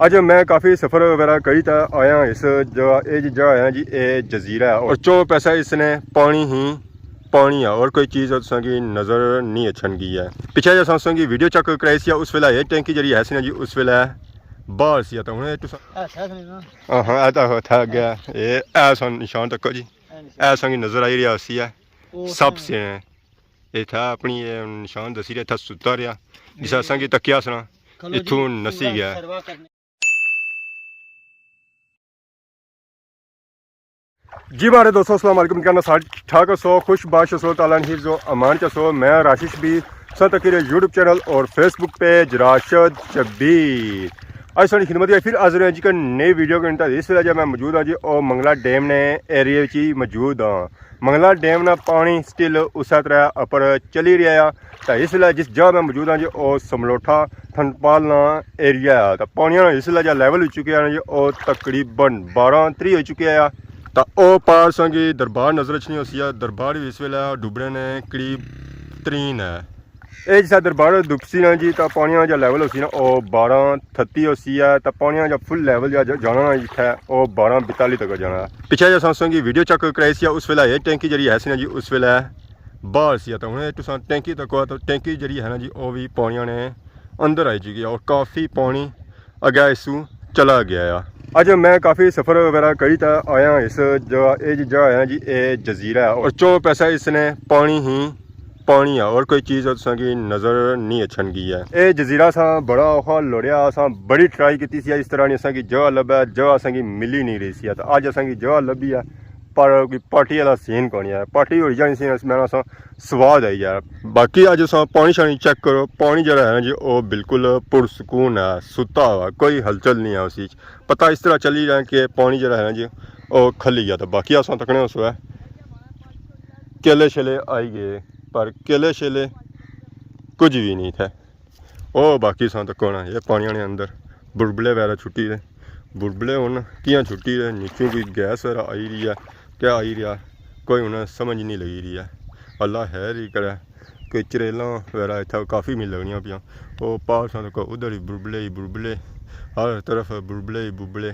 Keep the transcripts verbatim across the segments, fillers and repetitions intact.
اج میں کافی سفر وغیرہ کری تے آیا اس جگہ، اے جی جگہ ہے جی، اے جزیرہ ہے اور چوں پیسہ اس نے پانی ہی پانی ہے اور کوئی چیز تساں کی نظر نہیں اچھن گئی ہے۔ پچھے جے اساں تساں کی ویڈیو چیک کرائی سی، اس ویلے اے ٹینکی جڑی ہے سی نا جی، اس ویلے باہر سی، تے ہن اے تساں ہاں ہاں، اے تاں اتھا گیا، اے ایسا نشان تکو جی، ایسا کی نظر آئی رہیا سی ہے، سب سے اتھا اپنی اے نشان دسی رہیا، اتھا ستا رہیا، جسا اساں کی تکیا سنا، اتھوں نسی گیا۔ جی ماڑے دوستو، السلام علیکم، کہنا سارے ٹھاک ہسو، خوش باش ہسو، تعالیٰ نے حفظ و امان چ ہسو۔ میں راشد شبیر، سن تک یوٹیوب چینل اور فیس بک پیج راشد شبیر۔ اج ساڑی خدمت ہے پھر حاضر ہیں جی کہ نئی ویڈیو کے اندر۔ اس ویلے جا میں موجود ہاں جی، او منگلا ڈیم نے ایریے وچ ہی موجود ہاں۔ منگلا ڈیم نا پانی سٹل اسے طرح اپر چلی رہیا ہے۔ تے اس ویلے جس جگہ میں موجود ہاں جی، او سملوٹھا تھنڈپال نا ایریا ہے۔ تے پانیاں نا اس ویلے جا لیول ہوئی چکیا ہے جی، او تقریباً بارہ تریہہ ہوئی چکیا ہے۔ تے او پار سنگی دربار نظر اچھنی ہوسی ہے۔ دربار وی اس ویلے ڈوبنے نے قریب ترین ہے۔ اے جسا دربار ڈبسی نا جی، تے پانیاں نا جا لیول ہوسی نا، او بارہ تھتی ہوسی ہے۔ تے پانیاں نا جا فل لیول جا جا-، جانا نا جتھے، او بارہ بتالی تک جانا ہے۔ پچھے جا ساں سنگی ویڈیو چیک کرائی سی، اس ویلے اے ٹینکی جڑی ہے سی نا جی، اس ویلے باہر سی، تے ہن تساں ٹینکی تکو، تے ٹینکی جڑی ہے نا جی، او وی پانیاں نے اندر آئی چکی ہے اور کافی پانی اگے اس سوں چلا گیا ہے۔ اج میں کافی سفر وغیرہ کری تے آیا اس جگہ، اے جی جگہ ہے جی، اے جزیرہ ہے اور چوں پیسہ اس نے پانی ہی پانی ہے اور کوئی چیز تساں کی نظر نہیں اچھن گئی ہے۔ اے جزیرہ اساں بڑا اوکھا لوڑیا، اساں بڑی ٹرائی کیتی سی، اس طرح نی اساں کی جگہ لبھے، جگہ اساں کی ملی نہیں رہی سی، تے اج اساں کی جگہ لبھی ہے۔ پر کوئی پارٹی والا سین کونی ہے۔ پارٹی ہوئی جانی سی، اس میں اساں سواد آئی جائے۔ باقی اج اساں پانی شانی چیک کرو، پانی جڑا ہے نا جی، او بالکل پرسکون ہے، ستا ہوا، کوئی ہلچل نہیں ہے اس وچ۔ پتہ اس طرح چلی رہا کہ پانی جڑا ہے نا جی، او کھلی گیا۔ تے باقی اساں تکنے اس ویلے کیلے شیلے آئی گئے، پر کیلے شیلے کچھ بھی نہیں تھے۔ او باقی ساں تکو نا، اے پانیاں نے اندر بلبلے وغیرہ چھٹی رہے۔ بلبلے ہن کیاں چھٹی رہے؟ نیچوں کوئی گیس وغیرہ آئی رہی ہے، کیا آئی رہیا، کوئی ہن سمجھ نہیں لگی رہی ہے۔ اللہ خیر ہی کرے، کوئی چریلاں وغیرہ اتھا کافی مل لگنیاں پیاں۔ او پار ساں تکو ادھر ہی بلبلے ہی بلبلے، ہر طرف بلبلے ہی بلبلے۔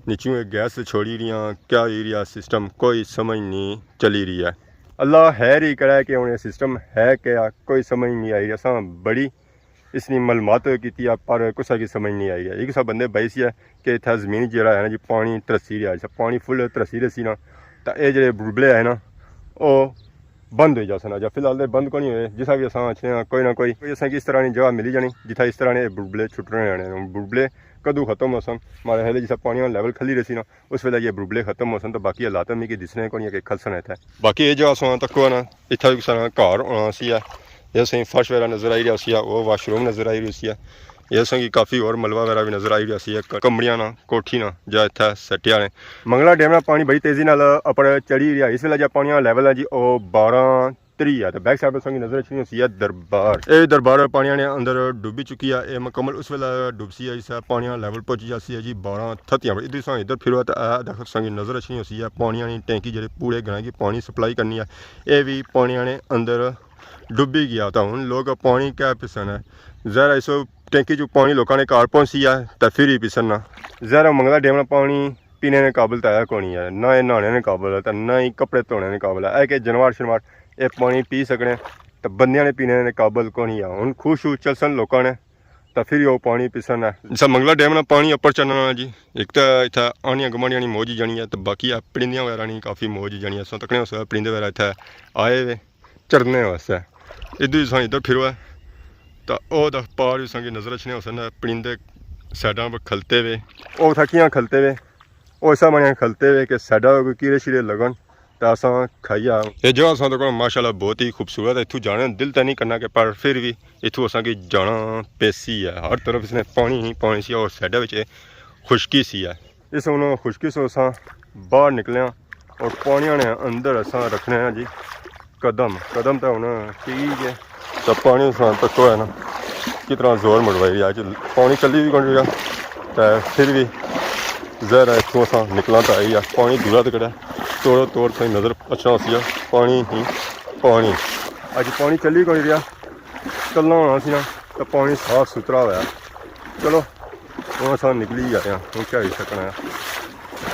نیچوں اے گیس چھوڑی رہیاں، کیا ہوئی رہیا سسٹم، کوئی سمجھ نہیں چلی رہی ہے۔ اللہ خیر ہی کرے کہ ہن اے سسٹم ہے کیا، کوئی سمجھ نہیں آئی۔ اساں بڑی اس نی معلومات کیتی ہے، پر کسا کی سمجھ نہیں آئی ہے۔ ایک سا بندے بائی سی ہے کہ اتھا زمین جیڑا ہے نا جی، پانی ترسی رہیا ہے، پانی فل ترسی رہسی نا، تے اے جیڑے بلبلے ہے نا، او بند ہوئی جاسن۔ اجا فی الحال تے بند کونی ہوئے، جسا بھی اساں اچھنے ہاں، کوئی نہ کوئی، کوئی اساں کی اس طرح نی جگہ ملی جانی، جتھا اس طرح نے بلبلے چھٹنے رہنے۔ بلبلے کدوں ختم ہوسن؟ ماڑے خیال جسا پانی نا لیول کھلی رہسی نا، اس ویلے یہ بلبلے ختم ہوسن، تو باقی حالات میں کی دسنے کونی کہ کھلسن اتھے۔ باقی اے جگہ اساں تکو نا، اتھا بھی سارا گھر ہونا سی ہے۔ یہ اساں فرش وغیرہ نظر آئی رہیا سی، وہ واش روم نظر آئی رہی سی ہے۔ یہ اساں کی کافی اور ملبہ وغیرہ بھی نظر آئی رہیا سی، ک-، کمریاں نا، کوٹھی نا، جا اتھا سٹیا نے۔ منگلا ڈیم نا پانی بڑی تیزی نال اپر چڑھی رہیا۔ اس ویلے جا پانی نا لیول ہے جی، او بارہ تری ہے۔ تے بیک سائیڈ پر سنگی نظر اچھنی ہوسی ہے دربار۔ اے دربار پانیاں نے اندر ڈوبی چکی ہے۔ اے مکمل اس ویلے ڈوبسی ہے، اس پانیاں نا لیول پہنچی جاسی ہے جی بارہ تھتیاں۔ ادھر ساں ادھر پھرو تے اے دیکھو سنگی نظر اچھنی ہوسی ہے پانیاں نی ٹینکی جڑی پورے گراں کی پانی سپلائی کرنی ہے۔ اے وی پانیاں نے اندر ڈوبی گیا۔ تے ہن لوگ پانی کیا پیسن ہے؟ ظاہر ہے اس ٹینکی چوں پانی لوکاں نے گھر پہنچسی ہے تے پھر ہی پیسن نا۔ ظاہر ہے منگلا ڈیم نا پانی پینے نے قابل تے ہے کونی ہے، نہ اے نہانے نے قابل ہے تے نہ ہی کپڑے دھونے نے قابل ہے۔ اے کہ جانور شانور اے پانی پی سکنے تے بندیاں نے پینے نے قابل کونی ہے۔ ہن خوہ شوہ چلسن لوکاں نے تے پھر او پانی پیسن ہے۔ جسا منگلا ڈیم نا پانی اپر چڑھنا نا جی، ایک تے اتھا آنیاں گمانیاں نی موج ہی جانی ہے تے باقی آ پرندیاں وغیرہ نی کافی موج ہی جانی ہے۔ اساں تکنے اس پرندے وغیرہ اتھا آئے وے چرنے واسطے۔ ادھر اساں ادھر پھرو ہے تے او دا پار اساں کی نظر اچھنے ہوسن پرندے سائیڈاں پر کھلتے وے۔ او اتھا کیاں کھلتے وے؟ او اسا مانیاں کھلتے وے کہ سائیڈاں پر کوئی کیڑے شیڑے لگن تے اساں کھائی آ۔ اے جگہ اساں تکو ماشاءاللہ بہت ہی خوبصورت ہے۔ اتھوں جانے نا دل تے نہیں کرنا کہ پر پھر بھی اتھوں اساں کی جانا پیسی ہے۔ ہر طرف اس نے پانی ہی پانی سی اور سائیڈاں وچ اے خشکی سی ہے۔ اس ہن خشکی سو اساں باہر نکلے ہاں اور پانیاں نے اندر اساں رکھنے ہاں جی قدم۔ قدم تے ہن ٹھیک ہے۔ تے پانی اساں تکو ہے نا کتنا زور مڑوائی رہیا۔ اج پانی چلی بھی کون رہیا تے پھر بھی ظاہر ہے اتھوں اساں نکلنا تے آئی ہے۔ پانی دورا تے کڑا توڑو توڑ تھوڑی نظر اچھنا ہوسی ہے۔ پانی ہی پانی۔ اج پانی چلی کون رہیا، کلنا ہونا سی نا تے پانی صاف ستھرا ہویا۔ چلو ہن اساں نکلی آئے آں، ہن کیا ہوئی سکنا ہے؟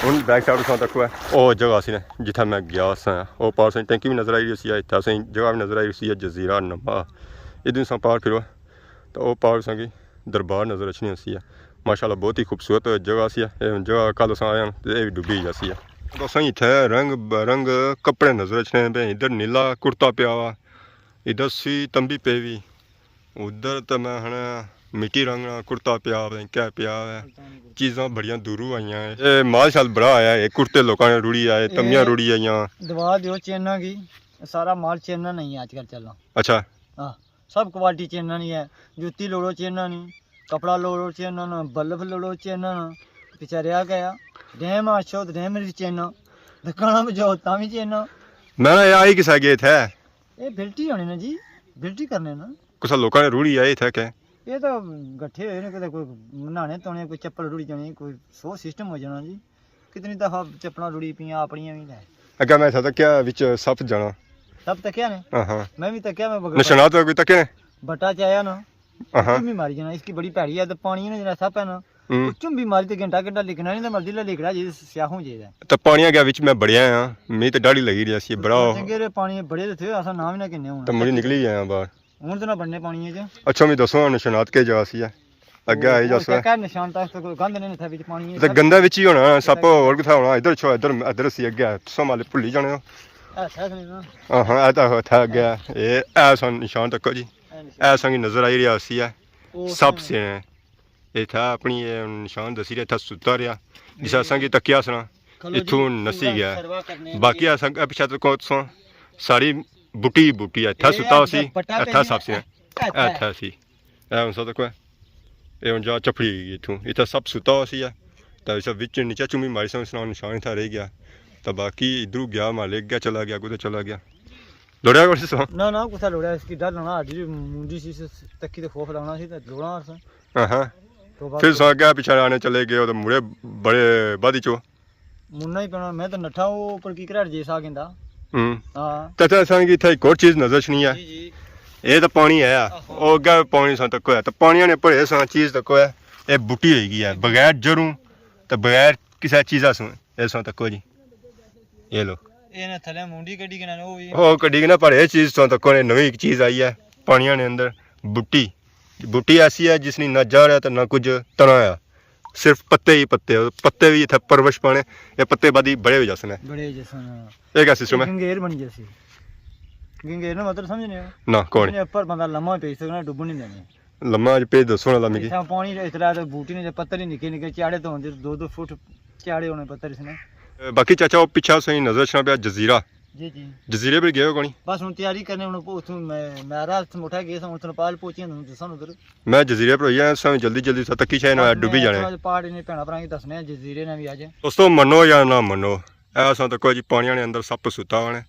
ہن بیک سائیڈ اساں تکو ہے۔ او جگہ سی نا جتھے میں گیا سا، او پار سائیں ٹینکی بھی نظر آئی رہی سی، اتھا سائیں جگہ بھی نظر آئی رہی سی، جزیرہ نما۔ ادھر ساں پار پھرو تو او پار ساں کی دربار نظر اچھنی ہوسی ہے۔ ماشاءاللہ بہت ہی خوبصورت جگہ سی ہے۔ اے جگہ کل اساں آئے ہاں تے اے بھی ڈبی جاسی ہے۔ تو اساں اتھے رنگ برنگ کپڑے نظر اچھنے پے، ادھر نیلا کرتا پیا ہوا، ادھر سی تمبی پے ہوئی، ادھر تے میں ہن مٹی رنگ نا کرتا پیا ہوئے، کیا پیا ہوئے، چیزاں بڑیاں دوروں آئیاں ہیں۔ اے مال شال بڑا آیا ہے، کرتے لوکاں نے روڑی آئے، تمیاں اے روڑی آئیاں۔ دوا دیو چیناں کی، سارا مال چیناں نہیں آج کل چلنا۔ اچھا۔ ہاں، سب کوالٹی چیناں نہیں ہے، جتی لوڑو چیناں نہیں، کپڑا لوڑو چیناں نا، بلب لوڑو چیناں نا، پچھے رہیا گیا۔ ڈیم آچھو تے ڈیم نی چیناں، دکاناں پہ جاؤ تاں بھی چیناں۔ میں نا اے آئی کسا گئے تھے؟ اے بلٹی ہونے نا جی، بلٹی کرنے نا۔ کسا لوکاں نے روڑی آئے تھے کہ؟ اے تو گٹھے ہوئے نے، کدے کوئی نہانے تونے، کوئی چپل رڑی جانی، کوئی سو سسٹم ہو جانا جی۔ کتنی دفعہ چپلاں رڑی پیاں اپنیاں بھی نے۔ اگے میں تھا تکیا وچ سپ جانا۔ سپ تکیا نے؟ ہاں ہاں۔ میں بھی تکیا، میں بغیر نشانات کوئی تکے نے؟ بٹا چایا نا۔ ہاں ہاں۔ چمبی ماری جانا، اس کی بڑی پیڑی ہے، تو پانی نے جڑا سپ ہے نا، ہوں۔ وہ چمبی ماری تے گھنٹہ گھنٹہ لکھنا نہیں، تو مرضی لے لکھنا جی، سیاہ ہو جائے گا۔ تو پانی اگے وچ میں بڑیا ہاں، میں تے ڈاڑھی لگی رہی سی، بڑا ہو۔ چنگے رہے پانی بڑے تے تھے، اساں نام ہی نہ گھنے ہن۔ تو مڑی نکلی گیا باہر۔ ہن تے نہ بننے پانی اچ۔ اچھا، میں دسو ہن نشانات کے جگہ سی ہے؟ اگے آئی جاسو۔ کیا نشان تک کوئی گند نہیں تھا وچ پانی تے۔ گندا وچ ہی ہونا، سپ ہور کتھا ہونا؟ ادھر چھو، ادھر، ادھر سی اگے، تساں مالے بھلی جانے ہو۔ ہاں ہاں، اے تاں اتھا اگے، اے، اے سن نشان تکو جی۔ اے سن کی نظر آئی رہیا سی ہے۔ سپ سے ہیں۔ اتھا اپنی اے نشان دسی رہیا، اتھا ستا رہیا۔ جس اساں کی تکیا سنا، اتھوں نسی گیا۔ باقی اساں اے پچھے تکو تساں ساری بوٹی بوٹی ہے۔ اتھا ستا ہوسی، اتھا سپ سے ہیں۔ اتھا سی۔ اے ہن سا تکو ہے۔ اے ہن جا چپڑی ہوئی گئی اتھوں۔ اتھا سپ ستا ہوسی ہے۔ تے اسا وچ نیچے چمی ماری سا، اس نال نشان اتھا رہ گیا۔ تے باقی ادھروں گیا مالے اگے چلا گیا، کدھر چلا گیا۔ لوڑیا کوئی سو؟ نہ نہ، کتھا لوڑیا، اس کی ڈر لگنا، ہڈی مونڈی سی، تکی تے خوف لگنا سی تے لوڑا ہر سا۔ ہاں ہاں۔ تو پھر سو اگے پچھے آنے چلے گئے، او تے مڑے بڑے بادی چو۔ مڑنا ہی پینا، میں تو نٹھا، او اوپر کی کرا جے سا گندا۔ ہوں۔ ہاں۔ تے اتھے اساں کی اتھے ایک اور چیز نظر اچھنی ہے۔ جی جی۔ اے تے پانی ہے، آہو۔ او اگے پانی سا تکو ہے، تے پانیاں نے بھرے سا چیز تکو ہے۔ اے بوٹی ہوئی گئی ہے، بغیر جڑوں تے بغیر کسے چیزا سوں۔ اے سا تکو جی۔ اے لو۔ اے نے تھلے مونڈی کڈی کنا او وی۔ او کڈی کنا، پر اے چیز سا تکو نے نویں ایک چیز آئی ہے پانیاں نے اندر، بوٹی۔ بوٹی ایسی ہے جس نی نہ جڑ ہے تے نہ کچھ تنا ہے۔ صرف پتے ہی پتے، پتے وی اتھے پرورش پانے، اے پتے بعد ہی بڑے ہو جاسن۔ بڑے ہو جاسن، ہاں۔ اے کیا سسٹم ہے؟ گنگیر بنی جاسی۔ گنگیر نا مطلب سمجھنے ہو؟ نہ، کون؟ جس نے اوپر بندہ لمحہ پئی سکنا، ڈبن نہیں دینے۔ لمحہ اج پئی دسو نا لا مکی۔ اتھا پانی اتنا تے بوٹی نے تے پتر ہی نکے نکے چاڑے تو ہوندے، دو دو فٹ چاڑے ہونے پتر اس نے۔ باقی چاچا، او پچھا سہی نظر اچھنا پیا جزیرہ۔ جی جی۔ جزیرے پر گئے ہو کونی؟ بس ہن تیاری کرنے، ہن اتھوں میں، میرا اتھوں مٹھا گئے سا، اتھوں پال پہنچے ہن، دساں ادھر۔ میں جزیرے پر ہوئی آیا سا، جلدی جلدی سا تکی شاہی نا بس میں ڈوبی جانے۔ تھوڑا جہا پہاڑ نے بھینا بھرا کی دسنے آں، جزیرے نے بھی اج۔ دوستو، منو یا نہ منو، اے اساں تکو جی پانیاں نے اندر سپ ستا ہونے۔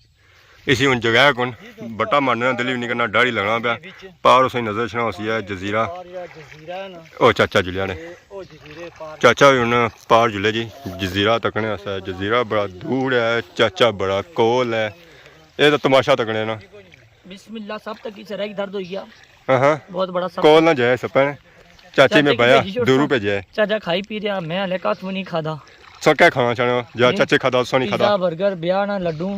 اسی ہن جگہ کون، بٹا مارنے نا دل وی نہیں کرنا، ڈر ہی لگنا پیا۔ پار اساں نظر اچھنا ہوسی ہے جزیرہ۔ پار جہڑا جزیرہ ہے نا، او چاچا جلیا نے۔ تے او جزیرے پار۔ چاچا وی ہن پار جلے جی، جزیرہ تکنے واسطے۔ جزیرہ بڑا دور ہے، چاچا بڑا کول ہے۔ اے تاں تماشا تکنے نا۔ بسم اللہ، سب تک ہی سرا ہی درد ہوئی گیا۔ ہاں ہاں۔ بہت بڑا سب۔ کول نہ جائے سپے نے۔ چاچے میں چاچے کی بایا، بھیجی چھوڑ دو سا۔ روپے جائے۔ چاچا کھائی پی رہیا، میں ہلے کاتھ وی نہیں کھادا۔ سو کیا کھانا چاہنے ہو؟ جا ہوں۔ چاچے کھادا، سو نہیں کھادا۔ پیزا، برگر، بیاہ نا لڈو۔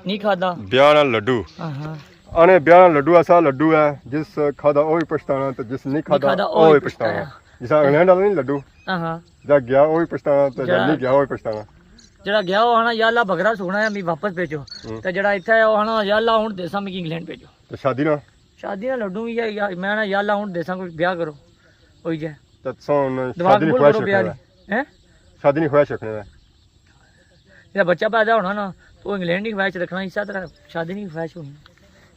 نہیں کھادا۔ بیاہ نا لڈو۔ ہاں ہاں۔ آنے بیاہ نا لڈو ایسا لڈو ہے، جس کھادا او وی پچھتانا تے جس نہیں کھادا او وی پچھتانا۔ جس انگلینڈ والا نہیں لڈو۔ ہاں ہاں۔ جا گیا او وی پچھتانا تے جا جا نہیں گیا او وی پچھتانا۔ جڑا گیا او آنا، "یا اللہ بکرا سکنا ہے، می واپس بھیجو۔" ہوں۔ تے جڑا اتھے ہے او آنا، "یا اللہ ہن دیساں، میکی انگلینڈ بھیجو۔" تے شادی نا؟ شادی نا لڈو وی ہے، یا میں آنا، "یا اللہ ہن دیساں، کوئی بیاہ کرو، ہوئی جائے۔" تے تساں ہن دعا شادی نی قبول خواہش کرو بیاہ رکھنے دی۔ ہو؟ ہیں؟ شادی نی خواہش رکھنے ہو؟ جیڑا بچہ پیدا ہونا نا، او انگلینڈ نی خواہش رکھنا، اسے طرح شادی نی خواہش ہونی۔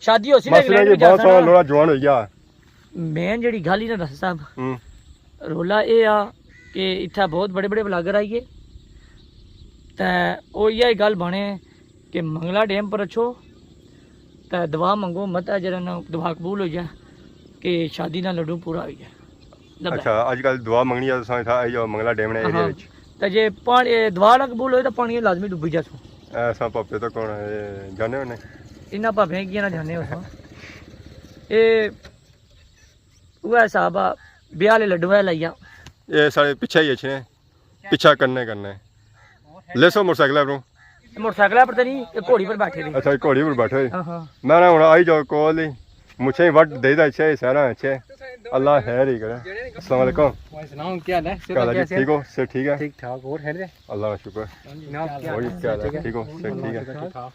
شادی ہوسی تے ماسٹر انگلینڈ جی وی بہت جاسا سارا نا۔ لوڑا جوان ہوئی گیا۔ مین جیڑی گل ہی نا ڈاکٹر صاحب، ہوں۔ رولا اے آ کہ اتھا بہت بڑے بڑے بلاگر آئی گئے، تے او ایہا گل بنے کہ منگلا ڈیم پر اچھو، تے دعا منگو، مت اے جیڑا نا دعا قبول ہوئی جائے کہ شادی نا لڈو پورا ہوئی جائے۔ لبھے۔ اچھا، اج کل دعا منگنی ہے، تساں اتھا آئی جاؤ منگلا ڈیم نے ایریا ہاں۔ وچ۔ تے جے پانی، اے دعا نہ قبول ہوئے، تے پانی لازمی ڈبی جاسو۔ اے اساں پاپے تو کون، اے جانے ہونے؟ انہاں پاپیاں کی نہ جانے ہو سو۔ اے اوہے حساب آ، بیاہ آلے لڈو ہے لائیا۔ اے سارے پچھے ہی اچھنے، پچھا کرنے کرنے۔ لیسو موٹر سائیکل اپروں۔ موٹر سائیکل پر تے نہیں، اے گھوڑی پر بیٹھے نے۔ اچھا، گھوڑی پر بیٹھے ہوئے۔ ہاں، ہاں۔ میں نہ ہن آئی جاؤ کول ہی، مچھے وٹ دے دا اچھے، سارا اچھے۔ اللہ خیر ہی کرے۔ السلام علیکم۔ وعلیکم السلام، کیا حال ہے؟ کیا حال ہے جی؟ ٹھیک ہو؟ سب ٹھیک ہے؟ ٹھیک ٹھاک، اور خیر ہے؟ اللہ کا شکر۔ جناب، کیا اور حال ہے؟ کیا حال ہے؟ ٹھیک ہو؟ سب ٹھیک ہے؟ ٹھیک ٹھاک۔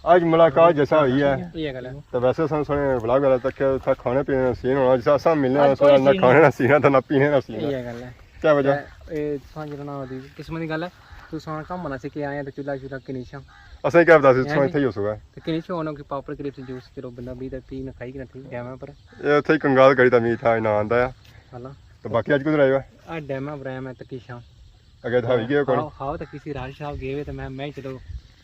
اج ملاقات جیسا ہوئی ہے۔ یہ گل ہے۔ تو ویسے سن سنے ولاگ والا تک تھا کھانے پینے کا سین ہونا، جیسا اساں ملنے اج والا کوئی سا، نہ سین کھانے نہیں۔ کا سین ہے، تو نہ پینے کا سین ہے۔ یہ گل ہے۔ کیا وجہ؟ اے، اے تساں جڑا نا دی قسمت دی گل ہے۔ تساں کم ہونا سی کہ آئے تے چولہا شولہا کنیشا۔ اساں کیا پتا سی، تساں ہیں اتھے ہی ہو سکا ہے۔ تے کنیشا ہونا کہ پاپر کریپس جوس کرو، بندہ بھی تے پی نہ کھائی کہ نہ ٹھیک ڈیماں پر۔ اے اتھے ہی کنگال کری تا می تھا نہ آندا ہے۔ ہاں۔ تو باقی اج کدھر آئے ہو؟ آ ڈیماں پر آئے میں تکیشاں۔ اگے تھا ہوئی گئے کون؟ ہاؤ، ہاؤ، تکیسی راج صاحب گئے ہوئے تے میں، میں ہی چلو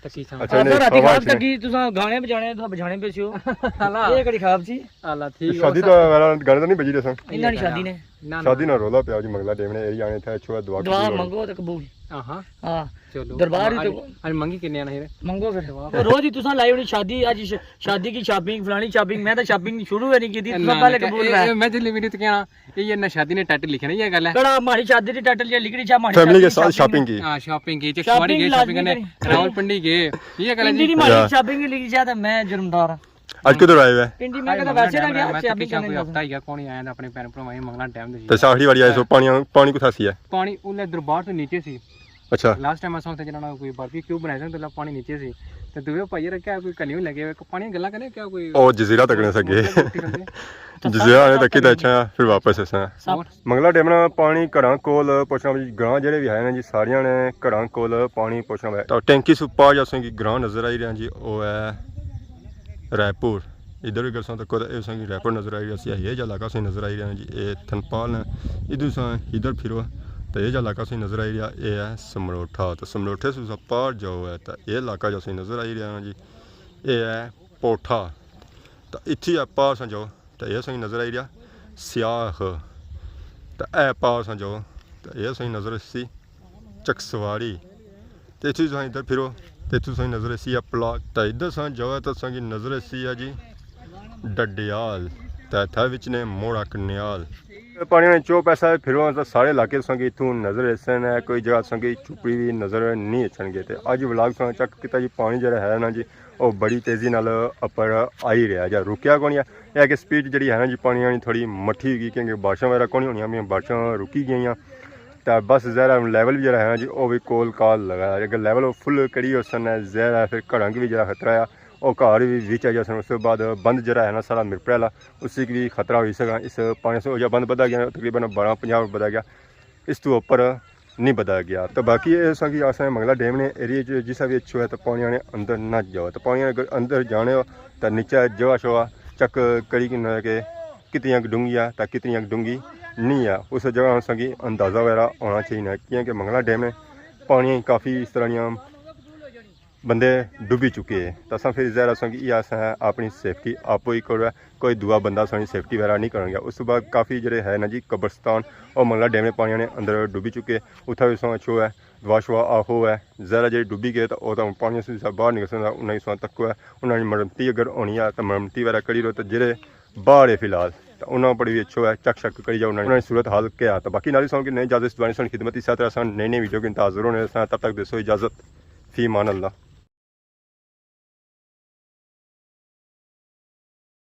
تکیشاں۔ اچھا، نہیں، راتی خواب خواب اچھے۔ تکی تساں گانے بجانے، تساں بجانے پے سیو۔ اللہ۔ یہ کڑی خواب سی؟ اللہ ٹھیک۔ شادی تو وغیرہ گانے تو نہیں بجی رہے سن؟ انہاں نی شادی نے۔ نہ، نہ، شادی نہ۔ نہ رولا پیا جی، منگلا ڈیمنے ایریا آنے تھے، اچھو دعا دعا قبول ہو۔ منگو تے قبول۔ ہاں، ہاں۔ ہاں۔ چلو۔ دربار ہی اج، تو اج منگی کنے آنا ہے؟ منگو پھر۔ دعا تو روز ہی تساں لائی ہونی شادی، اج ش-، شادی کی شاپنگ، فلانی شاپنگ، میں تو شاپنگ شروع ہی نہیں کی تھی، تساں نہ، پہلے نہ، قبول اے، ہے۔ اے، میں جلدی ویڈیو تے کہنا، اے، اے نہ شادی نے ٹائٹل لکھنا، یہ گل ہے۔ کڑا ہماری شادی دی ٹائٹل یہ لکھنی چاہ، ہماری فیملی کے ساتھ شاپنگ کی۔ ہاں، شاپنگ کی، چکسواری گئے شاپنگ لازمی کرنے، کرنی۔ راولپنڈی گئے، یہ گل ہے پنڈی جی۔ دی ہماری یا۔ شاپنگ کی لکھنی چاہ تے میں جرمدار ہاں۔ اج کدھر آئے ہوئے؟ پنڈی میں کدے ویسے نہ گیا، میں شاپنگ تکیشاں کرنے کوئی لازمی۔ ہفتہ ہی گیا، کون ہی آیا تھا اپنے بھین بھراواں نے منگلا ڈیم دے۔ تے آخری واری آئے سو، پانی، پانی کتھا سی ہے؟ پانی انہیں دربار تو نیچے سی۔ اچھا۔ لاسٹ ٹائم اساں اتھے جنہاں کوئی باربیکیو بنایا سی نا، تے پانی نیچے سی۔ تے دوے بھائی رکھیا کوئی کنیو لگے ہوئے، پانی گلاں کنے کیا کوئی او جزیرہ تکنے سکے۔ جزیرہ آنے تکی تے اچھا پھر واپس اساں۔ سب منگلا ڈیم نا پانی گھراں کول پہنچنا، گراں جڑے بھی ہے نا جی، ساریاں نے گھراں کول پانی پہنچنا ہے۔ تو ٹینکی سو پار جاساں کی گراں نظر آئی رہے ہیں جی، او ہے رائے پور۔ ادھر بھی گلساں تکو تے اے ساں کی رائے پور نظر آئی رہا سی، یہ جا علاقہ ساں نظر آئی رہا جی، اے تھنپال ہے۔ ادھر ساں ادھر پھرو تے یہ جا علاقہ ساں نظر آئی رہا، اے ہے سمروٹھا۔ تے سمروٹھے سو ساں پار جاؤ ہے تے اے علاقہ جا ساں نظر آئی رہا جی، اے ہے پوٹھا۔ تے اتھی ہے پار ساں جاؤ تے اے ساں نظر آئی رہا سیاخ۔ تے اے پار ساں جاؤ تے اے ساں نظر سی چکسواری۔ تے اتھوں تساں ادھر پھرو، تے اتھوں تساں نظر ایسی ہے پلاٹ، تے ادھر تساں جاؤ تے تساں کی نظر ایسی ہے جی ڈڈیال، تے اتھے وچ نے موڑا کنیال۔ پانی نے چو پیسہ پھرو تے سارے علاقے تساں کی اتھوں نظر ایسے نے، کوئی جگہ تساں کی چھپی ہوئی نظر نہیں اچھن گے۔ تے اج ولاگ تساں چیک کیتا جی، پانی جڑا ہے نا جی، او بڑی تیزی نال اپر آئی رہیا جا، رکیا کونی ہے۔ اے کہ سپیڈ جڑی ہے نا جی پانی آنی تھوڑی مٹھی ہوئی گئی، کیونکہ بارشاں وغیرہ کونی ہونیاں، بارشاں رکی گئیاں۔ تے بس ظاہر ہے ہن لیول بھی جڑا ہے نا جی، او بھی کول کال لگا ہے۔ اگر لیول او فل کری ہوسن ظاہر ہے پھر گھراں کی بھی جڑا خطرہ ہے، او گھر بھی وچ آئی جاسن۔ اس تو بعد بند جڑا ہے نا سارا مرپڑے والا، اس کی بھی خطرہ ہوئی سکا۔ اس پانی سے او جا بند بدھا گیا، تقریباً بارہ پنجاہ بدھا گیا، اس تو اوپر نہیں بدھا گیا۔ تو باقی اے ساں کی اساں منگلا ڈیم نے ایریے چ جسا بھی اچھو ہے تو پانی آنے اندر نہ جاؤ۔ تو پانی اگر اندر جانے ہو تو نیچے جگہ شوا چیک کری کہ کتنی اگ ڈونگی ہے تے کتنی اگ ڈونگی نہیں ہے۔ اس جگہ اساں کی اندازہ وغیرہ ہونا چاہیے، کیونکہ منگلا ڈیم نے پانی کافی اس طرح دیاں بندے ڈوبی چکے ہیں۔ تو اساں پھر ظاہر اساں کی یہ اساں اپنی سیفٹی آپ ہی کرو ہے، کوئی دوا بندہ سانی سیفٹی وغیرہ نہیں کرن گیا۔ اس بعد کافی جڑے ہے نا جی قبرستان اور منگلا ڈیم نے پانی نے اندر ڈوبی چکے، اتھا بھی سو اچھو ہے، دوا شوا آخو ہے۔ ظاہر ہے جڑے ڈوبی گئے تو وہ تو پانی سے باہر نکل سکتا، انہیں سو تکو ہے، انہوں نے مرمتی اگر ہونی ہے تو مرمتی وغیرہ کری رہو، تو جڑے باہر ہے فی الحال تو انہوں پر بھی اچھو ہے، چیک شک کری جاؤ انہوں نے صورت حال کیا ہے۔ تو باقی نالی سو کہ نئے اجازت دوانی سن خدمت، اسی طرح سن نئی نئی ویڈیو کے انتظار ہونے سن، تب تک دیسو اجازت، فی امان اللہ۔